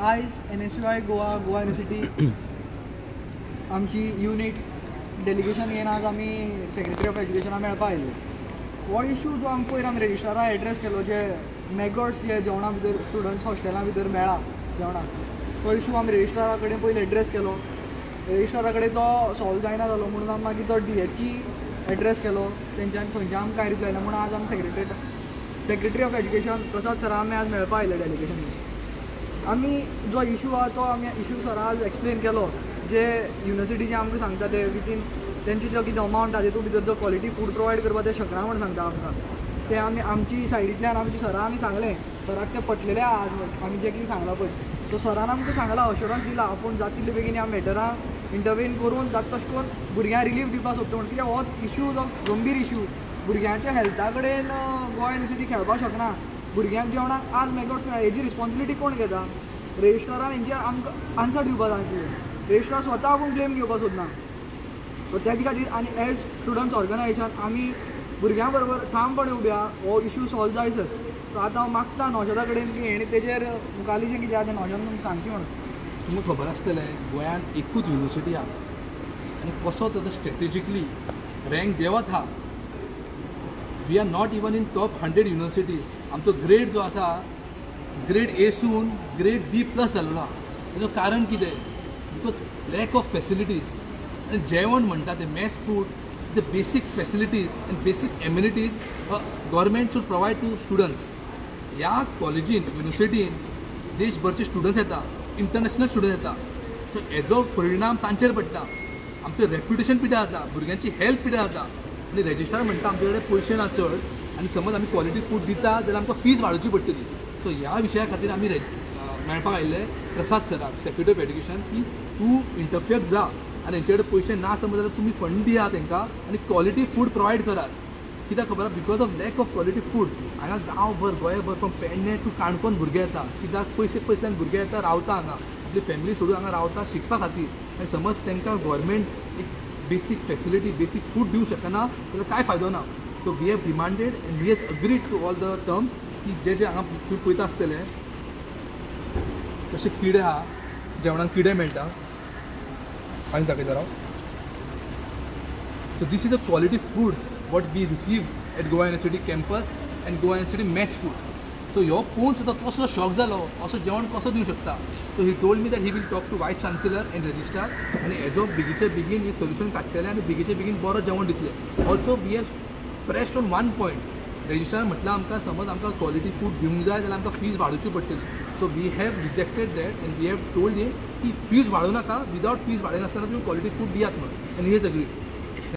आयज NSUI Goa Goa university आमची unit delegation घेवन आज आमी सेक्रेटरी ऑफ एज्युकेशना मेळपा आयिल्ले. हो इशू जो आमकां पयर आमी रजिस्ट्रारा एड्रेस केलो, जे मॅगॉट्स जे जेवणा भितर स्टुडंट्स हॉस्टेला भितर मेळ्ळा जेवणाक, तो इशू आमी रजिस्ट्रारा कडेन पयलीं एड्रेस केलो. रजिस्ट्रारा कडेन तो सॉल्व जायना जालो म्हणून आमी मागीर तो DHE address केलो. तेंच्यान खंयच्यान आमकां कांय रिप्लाय ना म्हणून आज आमी सेक्रेटरी ऑफ एज्युकेशन प्रसाद सरा आमी आज मेळपा आयिल्ले डेलिगेशन. आमी जो इशू आहा तो आमी इशू सरा आज एक्सप्लेन केलो. जे युनिवर्सिटीचे आमकां सांगता ते विथीन तेंची जो कितें अमावंट आहा तितून भितर जो क्वॉलिटी फूड प्रोवायड करपाक ते शकना म्हूण सांगता आमकां. ते आमी आमची सायडींतल्यान आमच्या सरा आमी सांगलें, सराक तें पटलेलें आहा आज आमी जें कितें सांगलां पळय. सो सरान आमकां सांगलां, अश्योरन्स दिला आपूण जाता तितले बेगीन ह्या मॅटराक इंटरवेन करून जाता तशें करून भुरग्यांक रिलीफ दिवपाक सोदता म्हूण. कित्याक हो इशू जो गंभीर इशू, भुरग्यांच्या हेल्था कडेन गोवा युनिवर्सिटी खेळपाक शकना. भुरग्यांक जेवणाक आज मॅगॉट्स मेळ्ळा हेजी रिस्पॉन्सिबिलिटी कोण घेता? रजिस्ट्रारान हेंचे आमकां आन्सर दिवपाक जाय आशिल्लें. रजिस्ट्रार स्वता आपूण ब्लेम घेवपाक सोदना. सो तेजे खातीर आनी एज स्टुडंट्स ऑर्गनायजेशन आमी भुरग्यां बरोबर ठामपणे उबे आहा, हो इशू सॉल्व जाय सर. सो आतां हांव मागता नौशादा कडेन की हेणें तेजेर मुखाल्ली जें कितें आहा तें नौशादान सांगचें म्हणून. तुमकां खबर आसतलें गोंयांत एकूच युनिवर्सिटी आहा आनी कसो तो स्ट्रेटेजिकली रँक देंवत आहा. We are not even in top 100 universities. आमचो ग्रेड जो आसा ग्रेड ए सून ग्रेड बी प्लस जाल्लो आहा. तेजो कारण कितें? Because lack of facilities. आनी जेवण म्हणटा तें mess food, the basic facilities and basic amenities government should provide to students. ह्या कॉलेजीन युनिवर्सिटीन देशभरचे स्टुडंट्स येता, इंटरनॅशनल स्टुडंट्स येता. सो हेजो परिणाम तांचेर पडटा, आमचें रेप्युटेशन पिड्यार जाता, भुरग्यांची हेल्थ पिड्यार जाता. आनी रजिस्ट्रार म्हणटा आमचे कडेन पयशे ना चड आनी समज आमी क्वॉलिटी फूड दिता जाल्यार आमकां फीज वाडोवची पडटली. सो ह्या विशया खातीर आमी मेळपाक आयिल्ले प्रसाद सराक, सेक्रेटरी ऑफ एज्युकेशन, की तूं इंटरफियर जा आनी हेंचे कडेन पयशे ना समज जाल्यार तुमी फंड दिया तांकां आनी क्वॉलिटी फूड प्रोवायड करात. कित्याक खबर आहा? Because of lack of quality food हांगा गांवभर गोंयभर फ्रॉम पेडणे टू काणकोण भुरगे येता. कित्याक पयशे पयसल्यान भुरगे येता, रावता हांगा, आपली फॅमिली सोडून हांगा रावता शिकपा खातीर. आनी समज तांकां गव्हर्मेंट एक बेसीक फॅसिलिटी, बेसीक फूड दिवंक शकना जाल्यार कांय फायदो ना. So we have demanded and we has agreed to all the terms की जे जे हांगा तुमी पळयता आसतले तशे किडे आहा, जेवणाक किडे मेळटा. आनी दाखयता राव. So this is a quality food what we receive at Goa University campus and Goa University mess food. So ह्यो पळोवन सुद्दां कसो शॉक जालो, असो जेवण कसो दिवंक शकता. So he told me that he will talk to vice chancellor and registrar आनी हेजो बेगीचे बेगीन हें सोल्युशन काडटले आनी बेगीचे बेगीन बरो जेवण दितले. Also we have pressed on one point. Registrar म्हटल्यार आमकां समज आमकां क्वॉलिटी फूड दिवंक जाय जाल्यार आमकां फीज वाडोवची पडटली. So we have rejected that and we have told him की फीज वाडोवं नाका, विदावट फीज वाडयनासतना तुमी क्वॉलिटी फूड दियात म्हणून. And he has agreed.